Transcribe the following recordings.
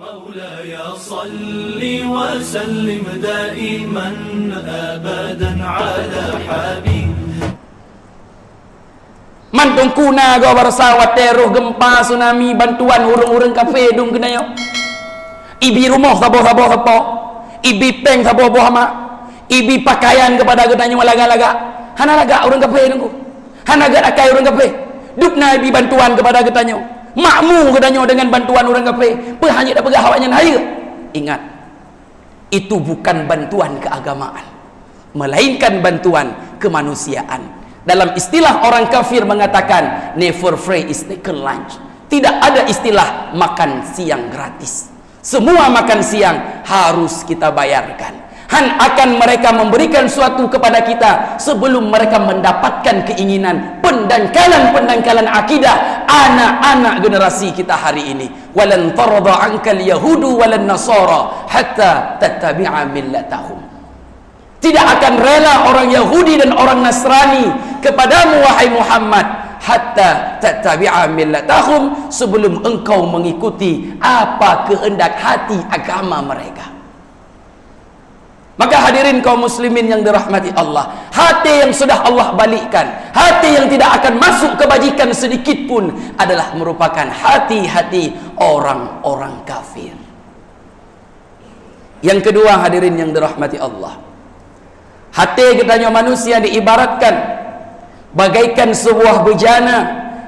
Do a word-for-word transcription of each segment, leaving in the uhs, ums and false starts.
مولاي صل وسلم دائما أبدا على حبيبك. Mantong kuna goe baroesa watée roh geumpa, tsunami, bantuan ureuëng-ureuëng kafé dum keunoe. Ibi rumoh saboh-saboh sapo, ibi péng saboh boh mak, ibi pakaian keupada geutanyoe lagak-lagak. Hana lagak ureuëng kafé nunggu. Hana gét akai ureuëng kafé. Dub na ibi bantuan keupada geutanyoe. Makmu geutanyoe deungon bantuan ureuëng kafé. Peue hana tapeugah awaknyan hayeue? Ingat, itu bukan bantuan keagamaan, melainkan bantuan kemanusiaan. Dalam istilah orang kafir mengatakan, "Never free is taken lunch." Tidak ada istilah makan siang gratis. Semua makan siang harus kita bayarkan. Han akan mereka memberikan suatu kepada kita sebelum mereka mendapatkan keinginan, pendangkalan-pendangkalan akidah anak-anak generasi kita hari ini. "Walan tarda ankal yahudu walan nasara hatta tattabi'a millatahum." Tidak akan rela orang Yahudi dan orang Nasrani kepadamu, wahai Muhammad, hatta tattabi'a millatahum, sebelum engkau mengikuti apa kehendak hati agama mereka. Maka hadirin kaum muslimin yang dirahmati Allah, hati yang sudah Allah balikkan, hati yang tidak akan masuk kebajikan sedikit pun adalah merupakan hati-hati orang-orang kafir. Yang kedua, hadirin yang dirahmati Allah, hati geutanyoe manusia diibaratkan bagaikan sebuah bejana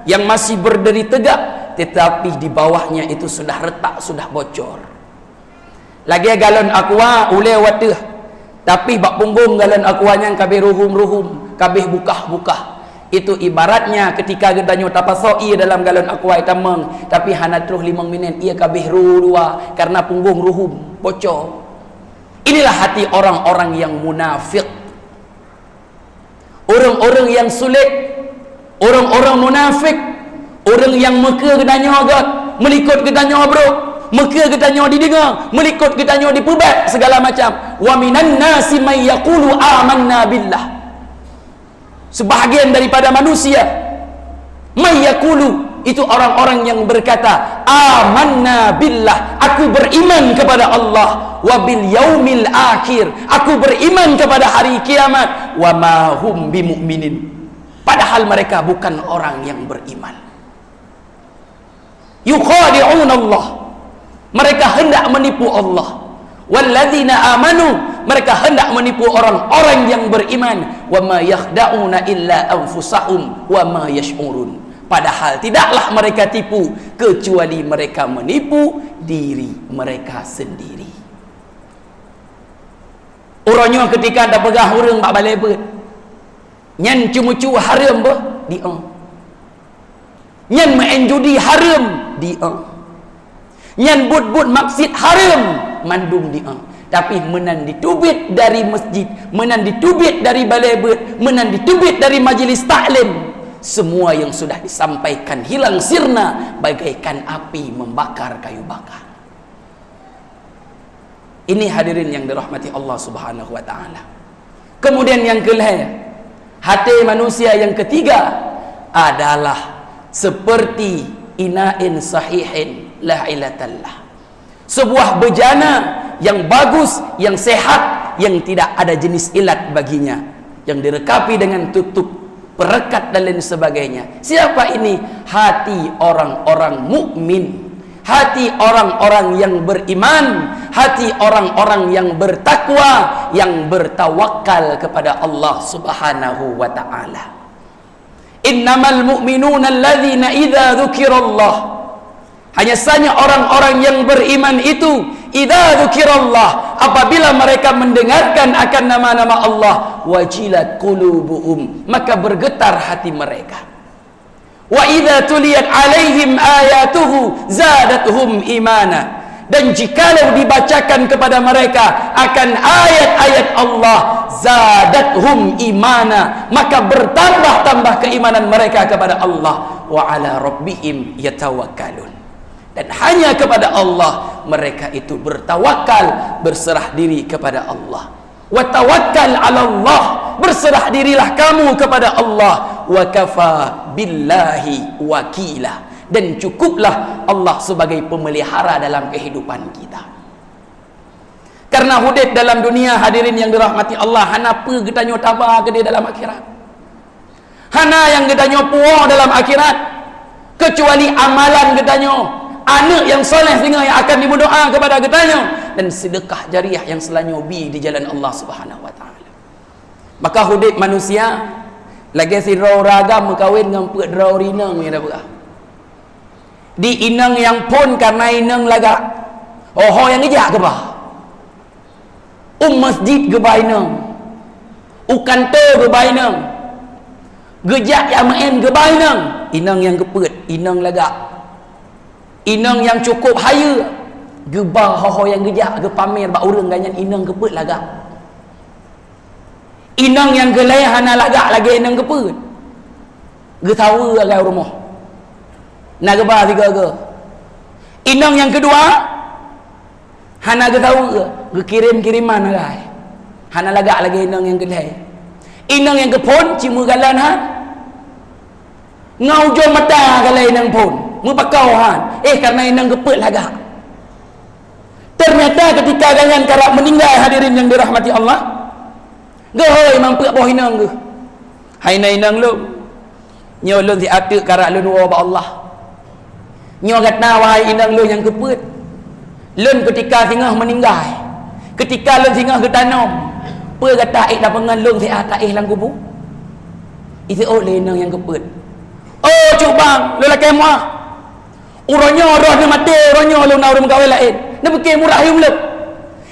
yang masih berdiri tegak, tetapi di bawahnya itu sudah retak, sudah bocor. Lagée galon aqua ulée wateuh, tapi bak punggong galon aqua nyan kabeh ruhum-ruhum, kabeh bukah-bukah. Itu ibaratnya ketika geutanyoe tapasoe ié dalam galon aqua itamong, tapi hana troh limong minét ié kabeh ru dua karena punggong ruhum, bocor. Inilah hati orang-orang yang munafik. Ureuëng-ureuëng nyang sulet, ureuëng-ureuëng munafik, ureuëng nyang meukeue geutanyoe gét, meulikot geutanyoe brok, meukeue geutanyoe dideungoe, meulikot geutanyoe dipeubek segala macam. "Wa minan nasi may yaqulu amanna billah." Sebahagian daripada manusia, may yaqulu, itu orang-orang yang berkata, "Amanna billah, aku beriman kepada Allah, wa bil yaumil akhir, aku beriman kepada hari kiamat, wa ma hum bimu'minin." Padahal mereka bukan orang yang beriman. "Yukhadi'unallah." Mereka hendak menipu Allah. "Walladzina amanu." Mereka hendak menipu orang-orang yang beriman. "Wa ma yakhda'una illa anfusahum wa ma yash'urun." Padahal tidaklah mereka tipu kecuali mereka menipu diri mereka sendiri. Uroe nyoe ketika tapeugah ureuëng bak balée beuet, nyan ceumeucue hareuem beuh, di-, nyan meu'en judi hareuem, di-, nyan buet-buet maksiet hareuem, mandum, di-, tapi meunan diteubiet dari masjid, meunan diteubiet dari balée beuet, meunan diteubiet dari majelis taklim, semua yang sudah disampaikan hilang sirna bagaikan api membakar kayu bakar. Ini hadirin yang dirahmati Allah Subhanahu wa Ta'ala. Kemudian yang kelhée, hati manusia yang ketiga adalah seperti ina'in sahihin la ilatallah. Sebuah bejana yang bagus, yang sehat, yang tidak ada jenis ilat baginya, yang dilengkapi dengan tutup perekat dan lain sebagainya. Siapa ini? Hati orang-orang mukmin, hati orang-orang yang beriman, hati orang-orang yang bertakwa, yang bertawakal kepada Allah Subhanahu wa Ta'ala. "Innamal mu'minuna alladzina idza dzukirallah." Hanya saja orang-orang yang beriman itu, idza dzukirallah, apabila mereka mendengarkan akan nama-nama Allah, wajilat qulubuhum, maka bergetar hati mereka. "Wa idza tuliyat 'alaihim ayatuhu zadathum imana." Dan jikalau dibacakan kepada mereka akan ayat-ayat Allah, zadathum imana, maka bertambah-tambah keimanan mereka kepada Allah. "Wa 'ala rabbihim yatawakkalun." Dan hanya kepada Allah mereka itu bertawakal, berserah diri kepada Allah. "Wa tawakkal 'alallah," berserah dirilah kamu kepada Allah. "Wa kafa billahi wakila," Dan cukuplah Allah sebagai pemelihara dalam kehidupan kita. Karena udeb dalam dunia, hadirin yang dirahmati Allah, hana peue geutanyoe taba keudeh dalam akhirat. Hana nyang geutanyoe puwoe dalam akhirat, kecuali amalan geutanyoe, aneuk nyang saleh singoh nyang akan dimeudoa kepada geutanyoe, dan sedekah jariah nyang seulanyoe bi di jalan Allah Subhanahu wa Taala. Maka udeb manusia lagée sidroe ureuëng agam meukawen ngon peuet droe ureuëng inong nyang na peugah. Di inong nyang phon kareuna inong lagak, ho-ho nyang geujak geuba. U masjid geuba inong, u kantô geuba inong, geujak jak meu'en geuba inong. Inong nyang geupeuet, inong lagak. Inong nyang cukôp hayeue, geuba ho-ho nyang geujak geupamer bak ureuëng, gobnyan inong geupeuet lagak. Inong nyang keulhèe hana lagak lagée inong geupeuet. Geusaweue agam u rumoh. Na geuba sigoe-goe. Inong nyang keudua hana geusaweue, geukirém-kiréman agam. Hana lagak lagée inong nyang keulhèe. Inong nyang keuphon cit meugalak that. Ngon ujong mata galak inong phon, meupakau that. Eh, kareuna inong geupeuet lagak. Teunyata keutika gobnyan karab meuninggai, hadirin nyang dirahmati Allah, geuhôi meu'en peuet boh inong geuh. Hai na inong lôn, nyoe lôn siat teuk karab lôn woe bak Allah. Nyoe gata, wahai inong lôn nyang keupeuet, lôn keutika singoh meuninggai, keutika lôn singoh geutanom, peue gata ék tapeungon lôn siat taéh lam kubu? Iseuôt lé inong nyang keupeuet, "Oh, cut bang, lôn lakée meu'ah. Uroe nyoe droeneuh maté, uroe nyoe lôn na ureuëng meukawen laén. Neupike murah yuem lôn.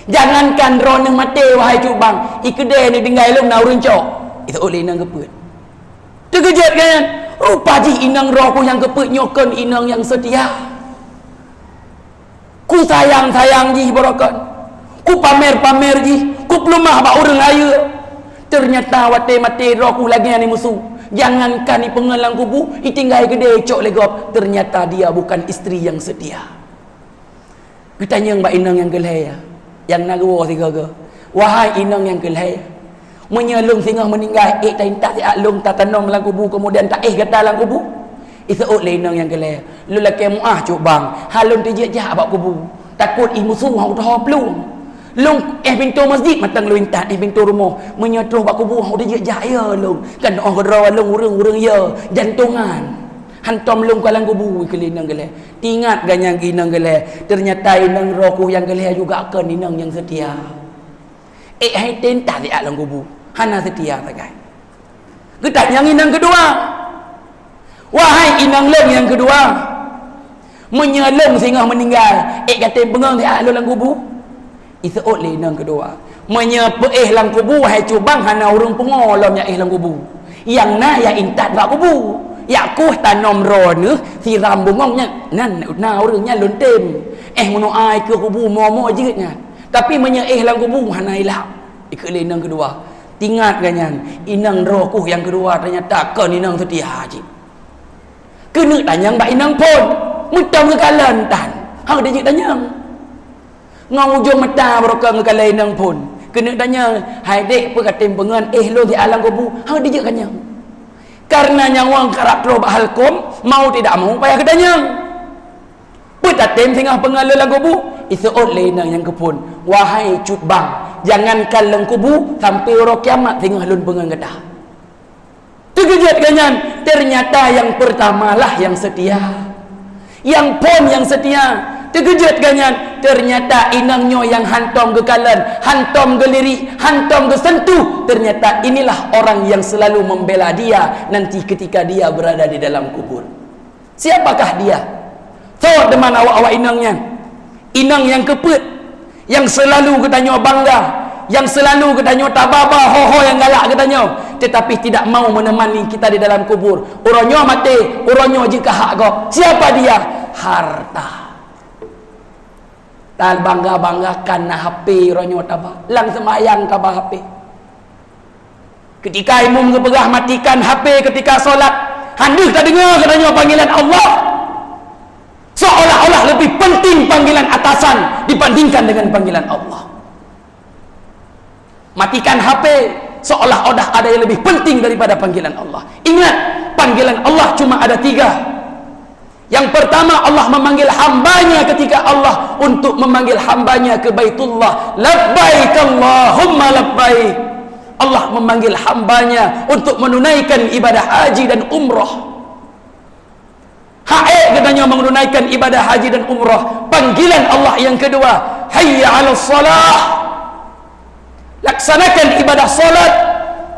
Jangankan droeneuh maté, wahai cut bang, i keudée neutinggai lôn na ureuëng cok." Iseuôt lé inong keupeuet. Teukeujot gobnyan, rupa jih inong droe kuh nyang keupeuet nyoe kon inong nyang seutia. Kusayang-sayang jih baroe kon, kupamer-pamer jih, kupeuleumah bak ureuëng hayeue. Teunyata watée maté droe kuh lagée nyan imusu. Jangankan ipeungon lam kubu, itinggai keudée icok lé gob, teunyata dia bukan istri nyang seutia. Geutanyong bak inong nyang keulhèe, nyang na geuwoe sigoe-goe, "Wahai inong nyang keulhèe, meunyoe lôn singoh meuninggai, ék taintat siat lôn tatanom lam kubu, keumudian taéh gata lam kubu?" Iseuôt lé inong nyang keulhèe, "Lôn lakée meu'ah cut bang, han lôn teujeuet jak bak kubu. Takot imusu han kutohô plueng. Lôn éh pintoe masjid mantong lôn intat, éh pintoe rumoh. Meunyoe troh bak kubu han kuteujeuet jak yo lôn. Kan óh keudroe lôn ureuëng-ureuëng yo, jantongan. Hantom lôn ka lam kubu," kheun lé inong keulhèe. Teuingat gobnyan keu inong keulhèe, teunyata inong droe kuh nyang keulhèe juga kon inong nyang seutia. Ék hai teuintat siat lam kubu, hana seutia sagai. Geutanyong inong keudua, "Wahai inong lôn nyang keudua, meunyoe lôn singoh meuninggai, ék gata peungon siat lôn lam kubu?" Iseuôt lé inong keudua, "Meunyoe peuéh lam kubu, wahai cut bang, hana ureuëng pungo lom nyang éh lam kubu. Nyang na nyang intat bak kubu. Yak kueh tanom droeneuh, siram bungong nyan, nan na ureuëng nyan lôn tem. Éh meunoe ai keu kubu mo-mo jeuet nyan. Tapi meunyoe éh lam kubu, hana ilap," ikheun lé inong keudua. Teuingat gobnyan, inong droe kuh nyang keudua teunyata kon inong seutia cit. Keuneuk tanyong bak inong phon, meutom geukalon tan, han teujeuet tanyong. Ngon ujong mata baroe kon geukalon inong phon. Keuneuk tanyong, "Hai dék, peue katem peungon éh lôn siat lam kubu?" Han teujeuet tanyong. Kareuna nyawöng karab troh bak halkom, mau tidak mau payah geutanyong. "Peue tatem singoh peungon lôn lam kubu?" Iseuôt lé inong nyang keuphon, "Wahai cut bang, jangankan lam kubu, sampoe uroe kiamat singoh lôn peungon gata." Teukeujot gobnyan, teunyata nyang peurtamalah nyang seutia. Nyang phon nyang seutia. Teukeujot gobnyan, teunyata inong nyoe nyang hantom geukalon, hantom geulirik, hantom geuseuntuh. Teunyata inilah orang yang selalu membela dia nanti ketika dia berada di dalam kubur. Siapakah dia? Soe teuma awak-awak inong nyan? Inong nyang keupeuet, nyang seulalu geutanyoe bangga, nyang seulalu geutanyoe tababa ho-ho nyang galak geutanyoe, tetapi tidak mau menemani kita di dalam kubur. Uroe nyoe maté, uroe nyoe jeuet keu hak gob. Siapa dia? Harta. Tabangga-banggakan na H P uroe nyoe taba, lam seumayang taba H P. Keutika imum geupeugah matikan H P keutika solat, han deuh tadeungoe geutanyoe panggilan Allah. Seolah-olah lebih penting panggilan atasan dibandingkan dengan panggilan Allah. Matikan H P seolah-olah ada yang lebih penting daripada panggilan Allah. Ingat, panggilan Allah cuma ada tiga. Yang pertama, Allah memanggil hambanya ketika Allah untuk memanggil hambanya ke Baitullah. "Labbaik Allahumma labbaik." Allah memanggil hambanya untuk menunaikan ibadah haji dan umrah. Hak ék geutanyoe menunaikan ibadah haji dan umrah. Panggilan Allah yang kedua, "Hayya 'alas shalah." Laksanakan ibadah salat.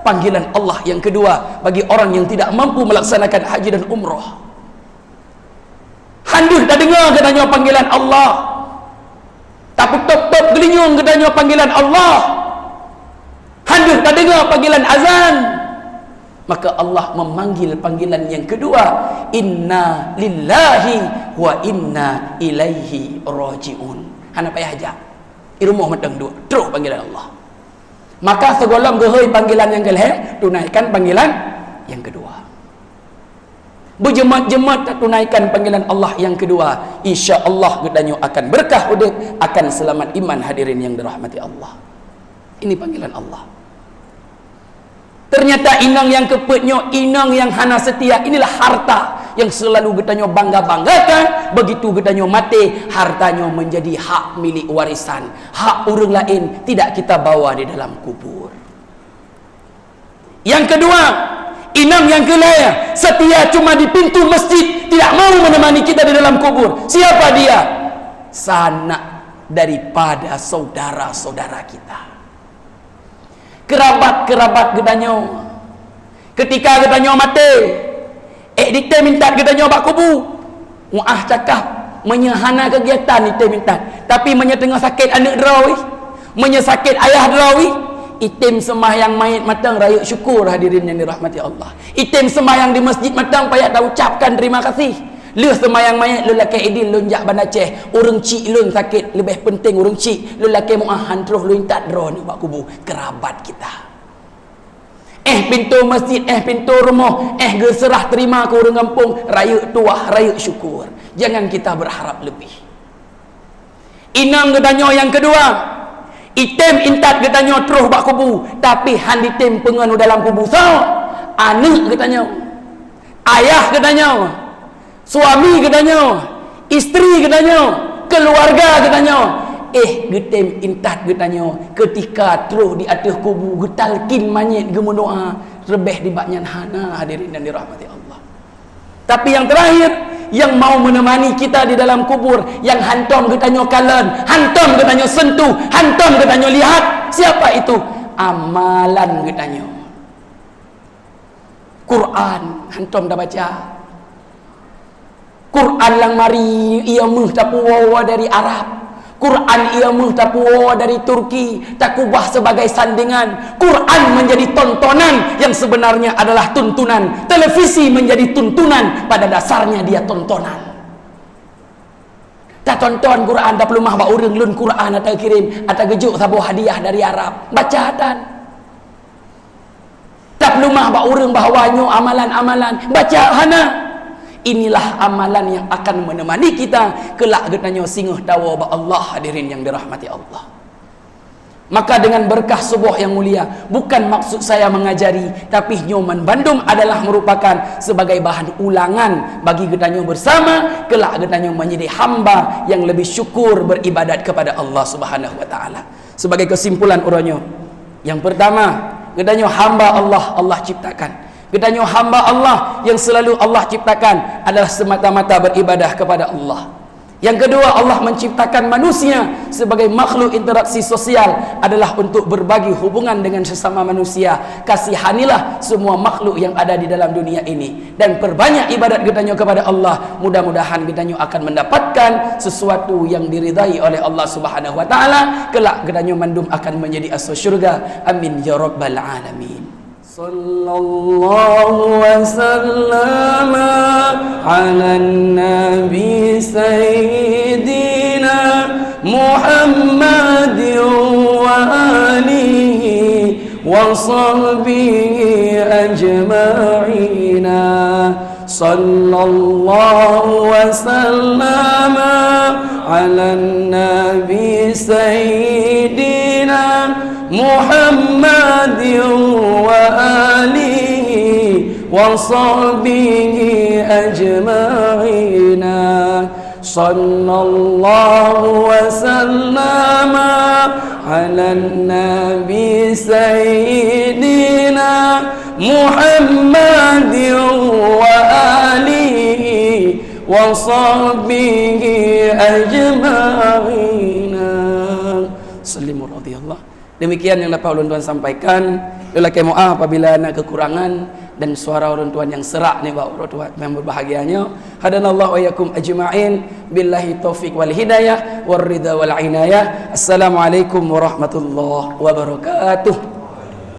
Panggilan Allah yang kedua bagi orang yang tidak mampu melaksanakan haji dan umrah. Hana deuh tadeungoe geutanyoe panggilan Allah. Tapeutôp-tôp geulinyueng geutanyoe panggilan Allah. Hana deuh tadeungoe panggilan azan. Maka Allah memanggil panggilan yang kedua, "Inna lillahi wa inna ilaihi raji'un." Hana payah jak. Di rumoh mantong duek, troh panggilan Allah. Maka sigohlom geuhôi panggilan nyang keu lhèe, tunaikan panggilan nyang keudua. Beujeumat-jeumat tatunaikan panggilan Allah nyang keudua, insya Allah geutanyoe akan berkah udép, akan seulamat iman, hadirin nyang dirahmati Allah. Ini panggilan Allah. Ternyata inong nyang keupeuet nyoe, inong nyang hana seutia, inilah harta yang selalu geutanyoe bangga-banggakan. Begitu geutanyoe maté, harta nyoe menjadi hak milik warisan, hak ureueng laén, tidak kita bawa di dalam kubur. Yang kedua, inong nyang keulhèe, setia cuma di pintu masjid, tidak mau menemani kita di dalam kubur. Siapa dia? Sanak daripada saudara-saudara kita. Keurabat-keurabat geutanyoe. Ketika geutanyoe maté, ék ditém intat geutanyoe bak kubu. Mu'ah cakap, meunyoe hana keugiatan itém intat. Tapi meunyoe teungoh sakét aneuk droe, meunyoe sakét ayah droe, itém seumahyang manyét mantong rayeuk syukur, hadirin nyang dirahmati Allah. Itém seumahyang di masjid mantong payah taucapkan terima kasih. Lheueh seumayang manyét lôn lakèe idin lôn jak Banda Aceh. Ureueng chik lôn sakét, leubeh peunteng ureueng chik. Lôn lakèe Mu'ah, han troh lôn intat droeneuh bak kubu. Keurabat kita. Éh pintoe masjid, éh pintoe rumoh, éh geuseurah teurima keu ureueng gampông, rayeuk tuwah, rayeuk syukur. Jangan kita berharap lebih. Inong geutanyoe nyang keudua, itém intat geutanyoe troh bak kubu, tapi han ditém peungon u dalam kubu. Soe? Aneuk geutanyoe, ayah geutanyoe, suami geutanyoe, istri geutanyoe, keuluwarga geutanyoe. Éh geutém intat geutanyoe, keutika troh di ateueh kubu geutalkin manyét geumeudoa, leubeh nibak nyan hana, hadirin nyang dirahmati Allah. Tapi yang terakhir, yang mau menemani kita di dalam kubur, yang hantom geutanyoe kalon, hantom geutanyoe sentuh, hantom geutanyoe lihat, siapa itu? Amalan geutanyoe. Quran hantom tabaca. Quran nyang mari, ia meuh tapuwoe dari Arab. Quran ia meuh tapuwoe dari Turki, takubah sebagai sandingan. Quran menjadi tontonan yang sebenarnya adalah tuntunan. Televisi menjadi tuntunan, pada dasarnya dia tontonan. Tatonton Quran, tapeuleumah bak ureueng, lôn Quran ata kirém, ata geujok saboh hadiah dari Arab. Baca tan. Tapeuleumah bak ureueng bahwa nyoe amalan-amalan, baca hana. Inilah amalan yang akan menemani kita keulak geutanyoe singoh tawoe bak Allah, hadirin yang dirahmati Allah. Maka dengan berkah suboh yang mulia, bukan maksud saya mengajari, tapi nyoe man bandum adalah merupakan sebagai bahan ulangan bagi geutanyoe bersama, keulak geutanyoe menjadi hamba yang lebih syukur beribadat kepada Allah Subhanahu wa Ta'ala. Sebagai kesimpulan uroe nyoe, yang pertama, geutanyoe hamba Allah, Allah ciptakan. Geutanyoe hamba Allah yang selalu Allah ciptakan adalah semata-mata beribadah kepada Allah. Yang kedua, Allah menciptakan manusia sebagai makhluk interaksi sosial adalah untuk berbagi hubungan dengan sesama manusia. Kasihanilah semua makhluk yang ada di dalam dunia ini. Dan perbanyak ibadat geutanyoe kepada Allah. Mudah-mudahan geutanyoe akan mendapatkan sesuatu yang diridai oleh Allah Subhanahu wa Ta'ala. Keulak geutanyoe mandum akan menjadi asoe syurga. Amin ya rabbal alamin. Sallallahu wa sallama ala nabi sayyidina Muhammadin wa alihi wa sahbihi ajma'ina. Sallallahu wa sallama ala nabi sayyidina Muhammadin wa alihi وصحبه أجمعين. صلى الله وسلم على النبي سيدنا محمد وآله وصحبه أجمعين. سلموا رضي الله. Demikian yang dapat ulôn tuan sampaikan. Ulôn lakée meu'ah apabila na kekurangan dan suara ulôn tuan nyang serak nibak ulôn tuan nyang berbahagia nyoe. Hadanallahu wa iyyakum ajma'in. Billahi taufiq wal hidayah, war ridha wal inayah. Assalamualaikum warahmatullahi wabarakatuh.